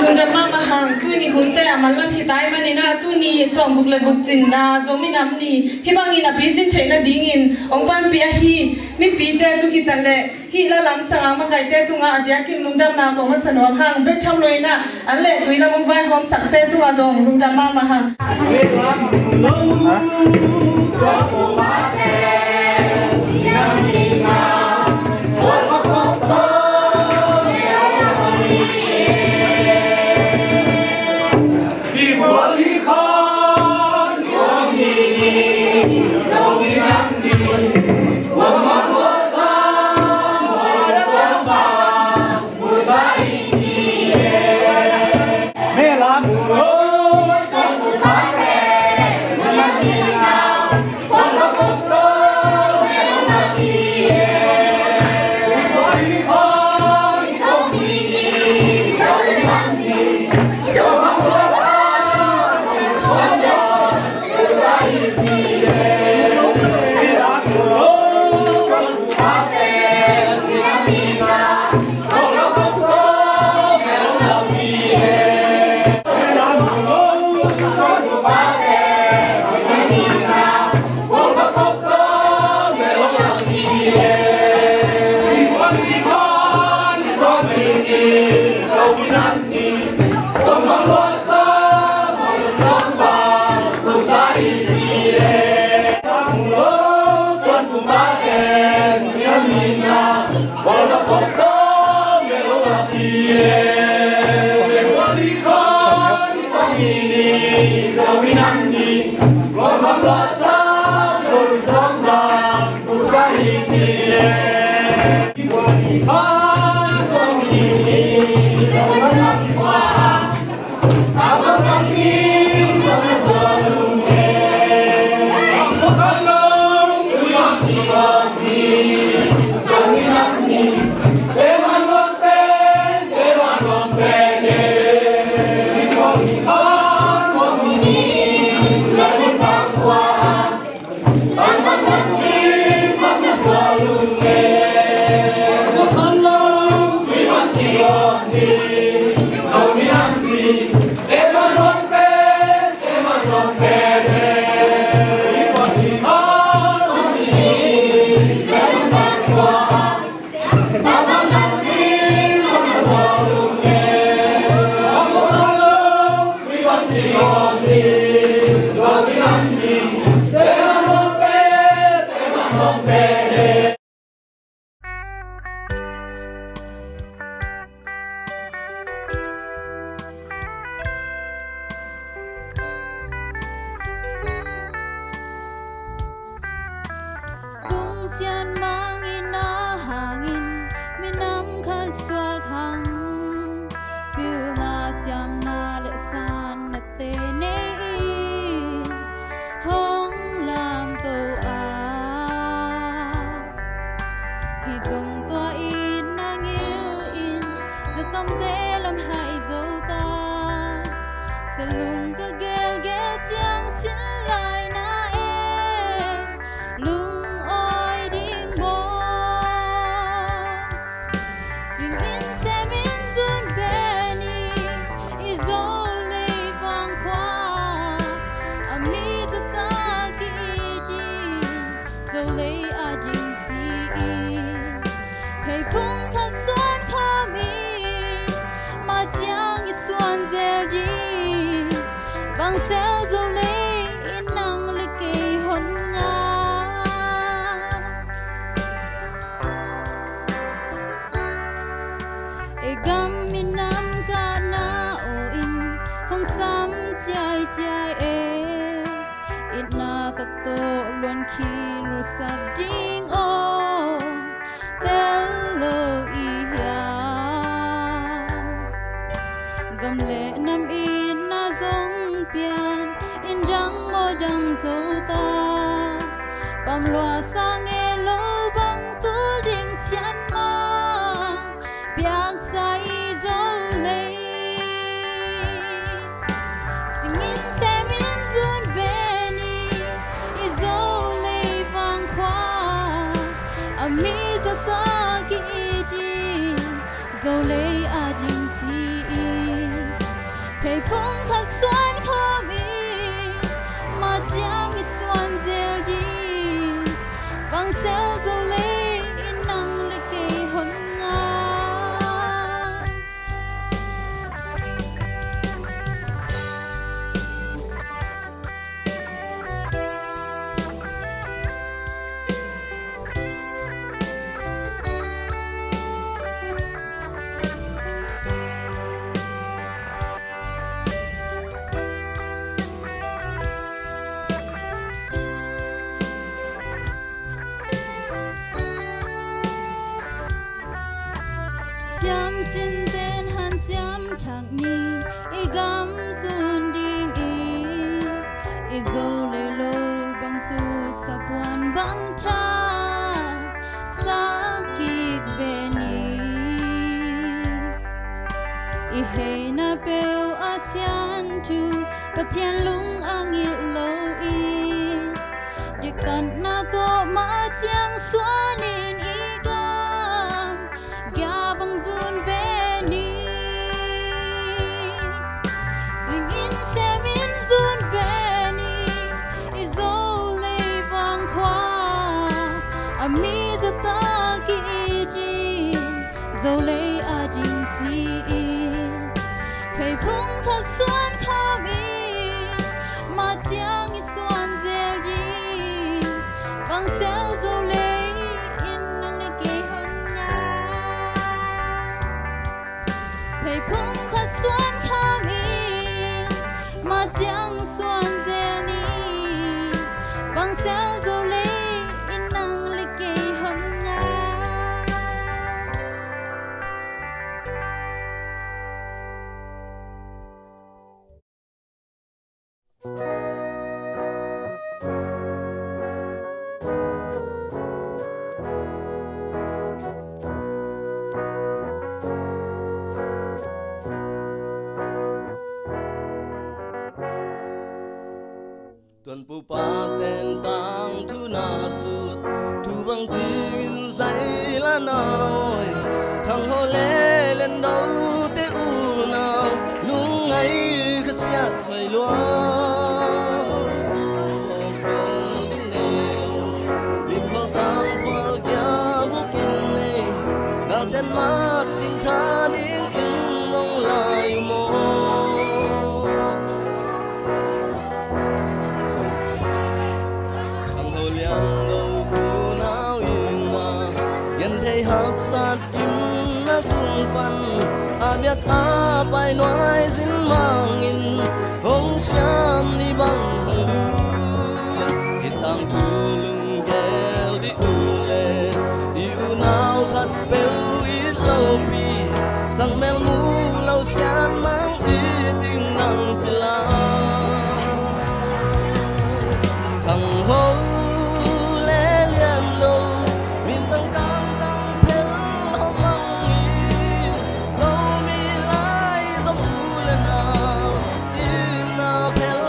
Lungdam mahmah hang, tuni hunte a manlam hi tai manin ah, tuni sawmguk le guk cinna Zomi Nam Ni hih bangin a picin theihna dingin hong panpih ahi mipite tu kitaleh hih la lamsang a makaite tungah a diakin lungdamna kong masa nuam hang, bek tham loin ah an le tui lam hong vaihawmsakte tungah zong lungdam mahmah hang. Kung sian mang in a hangin minam khat suak hang, pilna siamna le sanna te nei in hong lamto a, hih zong tua in na ngil in, zatamte lam hai zo ta. Salung ka gelgel ciang sin lai na e, lung Zolei a ding ci-in theiphung khat suan kham in, mah ciang i suan zel ding, bang sel Zolei in nang le kei hon ngah. Ei gam minam kahna aw in hong sam ciaiciai e. Itna tak tawh luan khi lusak ding aw tel lo i hiam? Gam le nam itna zong pian in dang maw dang zo ta. Pamlua sa nge lo bang tul ding sian mah piaksa i Zolei. Singin semin zun ve ni, i Zolei vangkhua a mi zahtak i it in, Zolei a ding ci-in theiphung khat suan kham in, mah ciang i suan zel ding, bang sel Zolei in nang le kei hon ngah. Siamsinten hanciam thak ni, i gam zun dingin i Zolei lo bang tu sapuan bang tha sa kik ve ni. I heina peuh a sian thu Pathian lung a ngilh lo in, diktatna tawh mah ciang suanin i gam gia bang zun ve ni. Zingin semin zun ve ni, i Zolei vangkhua a mi zahtak i it in, Zolei a ding ci-in theiphung khat suan kham in, mah ciang i suan zel ding, bang sel Zolei in nang le kei hon ngah. Theiphung khat suan kham in, mah ciang suan zel ni, bang sel Zolei in nang le kei hon ngah. Tuanpupa ten tangthu na sut, thu bang cingin zai la na aw. Thang Haw le Lian Do te unau lungngai khasiat mai lua. Lim khawng tang khual kia bukin nei, galten mat ding tha dingin ngong lai maw? Thang Haw Lian Do unau in mah genthei haksat kim na sung pan, a biak a pai nuai zin mangin hong siam ni bang hong dun. I tangthu lunggel dih uh le i unau khat peuh it lopi, sang mel mu lo sian mang i ting nang ci lai. Thang Haw le Lian Do, min tang tang tang phel hong mang in, Zomi lai Zo u le nau, itna phel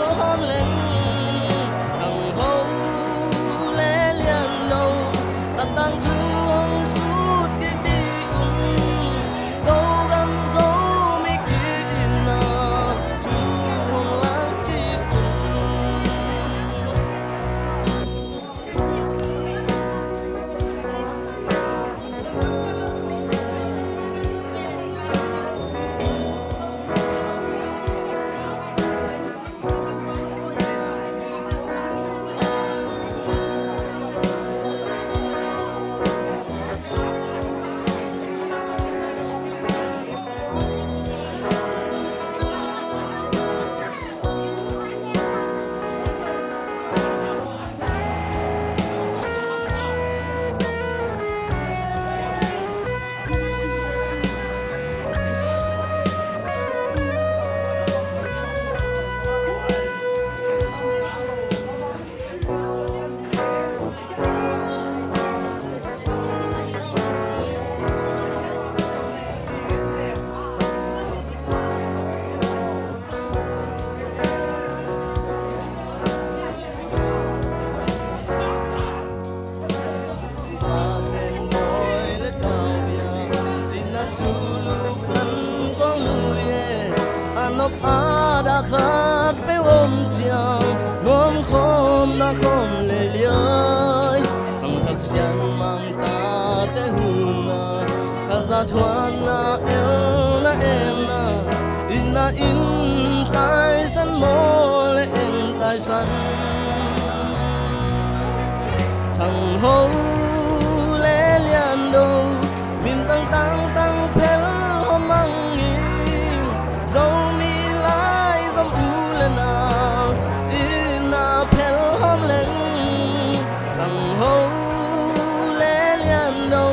Thuana elna enna, ina in taisan maw le en taisan. Thang ho le lian do, min tang tang tang phel hom mang in, Zomi lai zom u le nau, ina phel hom leng. Thang ho le lian do,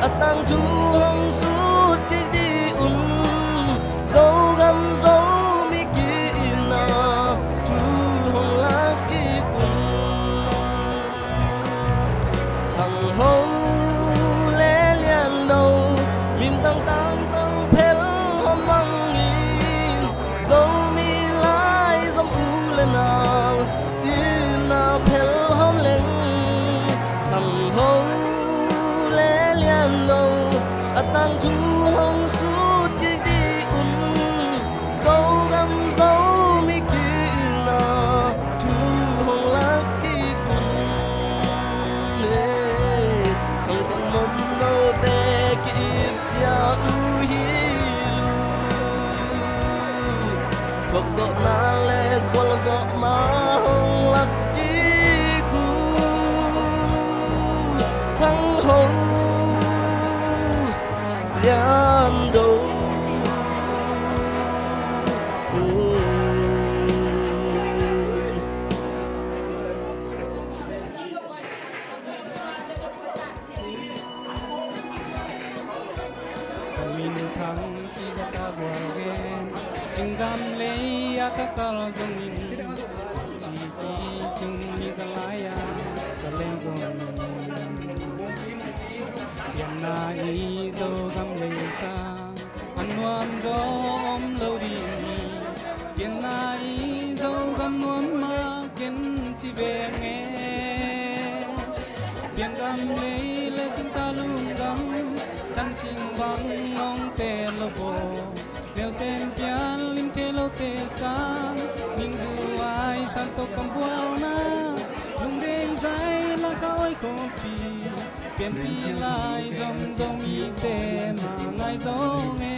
a tangthu hong sut kik dih un, Zogam Zomi ki-itna thu hong lak kik un. Thang ho le lian do, min tang tang tang phel hom mang in, Zomi lai zom u le nau, ina phel hom leng. Thang ho le lian do, a tangthu hong sut kik dih un, Zogam Zomi ki-itna thu hong lak kik un. Thang Sangmon note ki-it cia uh hi lu, thuak zawhna le gual zawhna hong lak kik uh. Thang ho lian do. Min thang ci za ta gual gen, singgam lei a ka kal zongin, ci ki sing mi za lai a ka leng zongin, pianna i Zogam lei sa a nuam zaw om lo ding hi. Pianna i Zogam nuam mah ken ci veng e. Piangam lei le singta lunggam, tan sing bang nong te lo bo. Neu sen pian lim te lo te sang, ning zu ai san to kam bual na. Lungdei zai la ka oi kopi, pianpi lai zom zom i te ma ngai zong e.